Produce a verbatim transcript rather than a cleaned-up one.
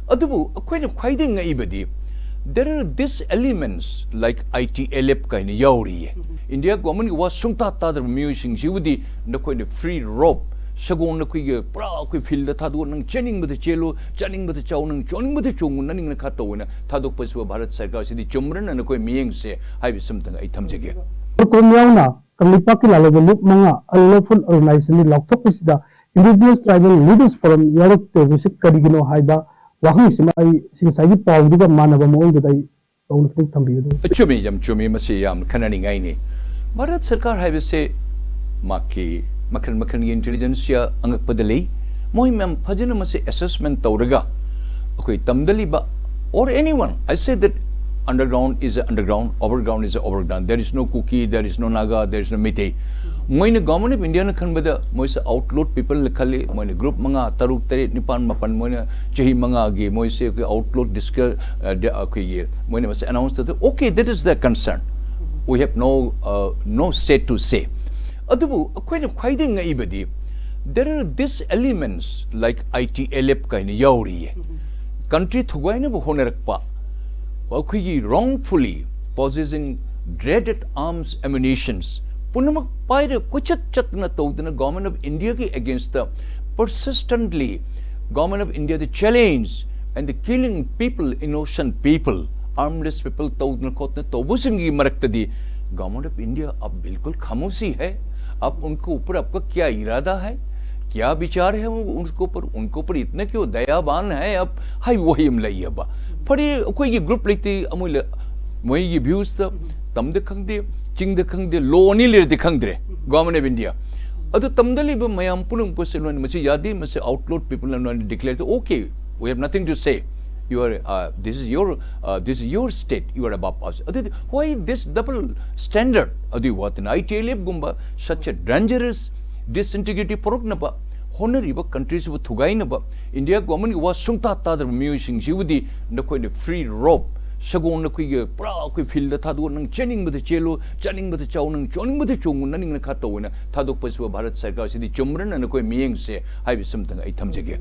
ꯑꯗꯨꯕꯨ ꯑꯩꯈꯣꯏꯅ ꯈ꯭ꯋꯥꯏꯗꯒꯤ ꯉꯛꯏꯕꯗꯤ, there are these elements like I T L F ꯀꯥꯏꯅ ꯌꯥꯎꯔꯤꯌꯦ꯫ ꯏꯟꯗꯤꯌꯥ ꯒꯣꯔꯃꯦꯟꯒꯤ ꯋꯥ ꯁꯨꯡꯇꯥ ꯇꯥꯗ꯭ꯔꯕ ꯃꯤꯑꯣꯏꯁꯤꯡꯁꯤꯕꯨꯗꯤ ꯅꯈꯣꯏꯅ free roam, ꯁꯒꯣꯜ ꯅꯈꯣꯏꯒꯤ ꯄꯨꯔꯥ ꯑꯩꯈꯣꯏ ꯐꯤꯜꯗ ꯊꯥꯗꯣꯛꯑ ꯅꯪ ꯆꯦꯟꯅꯤꯡꯕꯗ ꯆꯦꯜꯂꯨ, ꯆꯥꯅꯤꯡꯕꯗ ꯆꯥꯎ, ꯅꯪ ꯆꯣꯡꯅꯤꯡꯕꯗ ꯆꯣꯡꯉꯨ, ꯅꯅꯤꯡꯅ ꯈꯥ ꯇꯧꯑꯣꯅ ꯊꯥꯗꯣꯛꯄꯁꯤꯕꯨ ꯚꯥꯔꯠ ꯁꯔꯀꯥꯔꯁꯤꯗꯤ ꯆꯨꯝꯕ꯭ꯔꯅ ꯅꯈꯣꯏ ꯃꯤꯠꯌꯦꯡꯁꯦ ꯍꯥꯏꯕꯁꯤ ꯑꯃꯇꯪ ꯑꯩ ꯊꯝꯖꯒꯦ꯫ ꯄ꯭ꯔꯣꯇꯣꯀꯣꯜ ꯌꯥꯎꯅ ꯀꯪꯂꯩꯄꯥꯛꯀꯤ ꯂꯥꯜꯍꯧꯕ ꯂꯨꯞ ꯃꯉꯥ unlawful urbanization ꯂꯥꯎꯊꯣꯛꯄꯁꯤꯗ Indigenous Tribal Leaders Forum ꯌꯥꯎꯔꯛꯇꯕꯁꯤ ꯀꯔꯤꯒꯤꯅꯣ ꯍꯥꯏꯕ ꯋꯥꯍꯪꯁꯤꯃ ꯑꯩ ꯁꯤ ꯉꯁꯥꯏꯒꯤ ꯄꯥꯎꯗꯨꯒ ꯃꯥꯟꯅꯕ ꯃꯑꯣꯡꯗꯨꯗ ꯑꯩ ꯇꯧꯅ ꯈꯤꯇꯪ ꯊꯝꯕꯤꯌꯨ ꯑꯗꯨ꯫ ꯆꯨꯝꯃꯤ, ꯌꯥꯝ ꯆꯨꯝꯃꯤ, ꯃꯁꯤ ꯌꯥꯝ ꯈꯟꯅꯅꯤꯡꯉꯥꯏꯅꯤ꯫ ꯚꯥꯔꯠ ꯁꯔꯀꯥꯔ ꯍꯥꯏꯕꯁꯦ ꯃꯍꯥꯛꯀꯤ ꯃꯈꯜ ꯃꯈꯜꯒꯤ ꯏꯟꯇꯦꯂꯤꯖꯦꯟꯁꯤꯌꯥ ꯑꯉꯛꯄꯗ ꯂꯩ꯫ ꯃꯣꯏ ꯃꯌꯥꯝ ꯐꯖꯅ ꯃꯁꯤ ꯑꯦꯁꯦꯁꯃꯦꯟ ꯇꯧꯔꯒ ꯑꯩꯈꯣꯏ ꯇꯝꯗ ꯂꯩꯕ, or anyone, I say that underground is a underground, overground is a overground, there is no Kuki, there is no Naga, there is no Meitei. ꯃꯣꯏꯅ ꯒꯣꯔꯃꯦꯟ ꯑꯣꯐ ꯏꯟꯗꯤꯌꯥꯅ ꯈꯟꯕꯗ ꯃꯣꯏꯁꯦ ꯑꯥꯎꯠꯂꯣꯠ ꯄꯤꯄꯜꯅ ꯈꯜꯂꯤ꯫ ꯃꯣꯏꯅ ꯒ꯭ꯔꯨꯞ ꯃꯉꯥ, ꯇꯔꯨꯛ, ꯇꯔꯦꯠ, ꯅꯤꯄꯥꯟ, ꯃꯥꯄꯟ, ꯃꯣꯏꯅ ꯆꯍꯤ ꯃꯉꯥꯒꯤ ꯃꯣꯏꯁꯦ ꯑꯩꯈꯣꯏ ꯑꯥꯎꯠꯂꯣꯠ ꯗꯤꯁꯀ ꯑ, ꯗ-, ꯑꯩꯈꯣꯏꯒꯤ ꯃꯣꯏꯅ ꯃꯁꯤ ꯑꯦꯅꯥꯎꯟꯁ ꯇꯧꯗ, okay, that is the concern, we have no, uh, no say to say. ꯑꯗꯨꯕꯨ ꯑꯩꯈꯣꯏꯅ ꯈ꯭ꯋꯥꯏꯗꯒꯤ ꯉꯛꯏꯕꯗꯤ, there are these elements like I T L F ꯀꯥꯏꯅ ꯌꯥꯎꯔꯤꯌꯦ꯫ ꯀꯟꯇ꯭ꯔꯤ ꯊꯨꯒꯥꯏꯅꯕ ꯍꯣꯠꯅꯔꯛꯄ, ꯑꯩꯈꯣꯏꯒꯤ wrongfully possessing dreaded arms ammunitions ꯄꯨꯝꯅꯃꯛ ꯄꯥꯏꯔ ꯀꯣꯏꯆꯠ ꯆꯠꯇꯅ ꯇꯧꯗꯅ ꯒꯣꯔꯃꯦꯟ ꯑꯣꯐ ꯏꯟꯗꯤꯌꯥꯒꯤ ꯑꯦꯒꯦꯟꯁꯇ persistently ꯒꯣꯔꯃꯦꯟ ꯑꯣꯐ ꯏꯟꯗꯤꯌꯥꯗ challenge and the killing people, innocent people, armless people ꯇꯧꯗꯅ ꯈꯣꯠꯇꯅ ꯇꯧꯕꯁꯤꯡꯒꯤ ꯃꯔꯛꯇꯗꯤ government of India, आप बिल्कुल खामोशी है, आप उनके ऊपर आपका क्या इरादा है, क्या विचार है वो उनके ऊपर, उनके ऊपर इतने क्यों दयावान है आप? ꯍꯥꯏ ꯋꯥꯍꯩ ꯑꯃ ꯂꯩꯌꯦꯕ꯫ ꯐꯔꯦ, ꯑꯩꯈꯣꯏꯒꯤ ꯒ꯭ꯔꯨꯞ ꯂꯩꯇꯦ, ꯑꯃꯣꯏ ꯂ-, ꯃꯣꯏꯒꯤ ꯚ꯭ꯌꯨꯁꯇ ꯇꯝꯗ ꯈꯪꯗꯦ, ꯆꯤꯡꯗ ꯈꯪꯗꯦ, ꯂꯣ ꯑꯅꯤ ꯂꯩꯔꯗꯤ ꯈꯪꯗ꯭ꯔꯦ, ꯒꯣꯔꯃꯦꯟ ꯑꯣꯐ ꯏꯟꯗꯤꯌꯥ꯫ ꯑꯗꯨ ꯇꯝꯗ ꯂꯩꯕ ꯃꯌꯥꯝ ꯄꯨꯝꯅꯃꯛꯄꯨꯁꯦ ꯂꯣꯏꯅ ꯃꯁꯤ ꯌꯥꯗꯦ, ꯃꯁꯤ ꯑꯥꯎꯠꯂꯣꯠ ꯄꯤꯄꯜꯅ ꯂꯣꯏꯅ ꯗꯤꯀ꯭ꯂꯦꯌꯔ ꯇꯧ, okay, we have nothing to say, you are, uh, this is your, uh, this is your state, you are above us. ꯑꯗꯨꯗꯤ why this double standard? ꯑꯗꯨꯒꯤ ꯋꯥꯇꯅ I T L F ꯒꯨꯝꯕ such a dangerous disintegrity ꯄꯨꯔꯛꯅꯕ ꯍꯣꯠꯅꯔꯤꯕ ꯀꯟꯇ꯭ꯔꯤꯁꯤꯕꯨ ꯊꯨꯒꯥꯏꯅꯕ India ꯒꯣꯔꯃꯦꯟꯒꯤ ꯋꯥ ꯁꯨꯡꯇꯥ ꯇꯥꯗ꯭ꯔꯕ ꯃꯤꯑꯣꯏꯁꯤꯡꯁꯤꯕꯨꯗꯤ ꯅꯈꯣꯏꯅ free roam, ꯁꯒꯣꯜ ꯅꯈꯣꯏꯒꯤ ꯄꯨꯔꯥ ꯑꯩꯈꯣꯏ ꯐꯤꯜꯗ ꯊꯥꯗꯣꯛꯑ ꯅꯪ ꯆꯦꯟꯅꯤꯡꯕꯗ ꯆꯦꯜꯂꯨ, ꯆꯥꯅꯤꯡꯕꯗ ꯆꯥꯎ, ꯅꯪ ꯆꯣꯡꯅꯤꯡꯕꯗ ꯆꯣꯡꯉꯨ, ꯅꯅꯤꯡꯅ ꯈꯥ ꯇꯧꯑꯣꯅ ꯊꯥꯗꯣꯛꯄꯁꯤꯕꯨ ꯚꯥꯔꯠ ꯁꯔꯀꯥꯔꯁꯤꯗꯤ ꯆꯨꯝꯕ꯭ꯔꯅ ꯅꯈꯣꯏ ꯃꯤꯠꯌꯦꯡꯁꯦ ꯍꯥꯏꯕꯁꯤ ꯑꯃꯇꯪ ꯑꯩ ꯊꯝꯖꯒꯦ꯫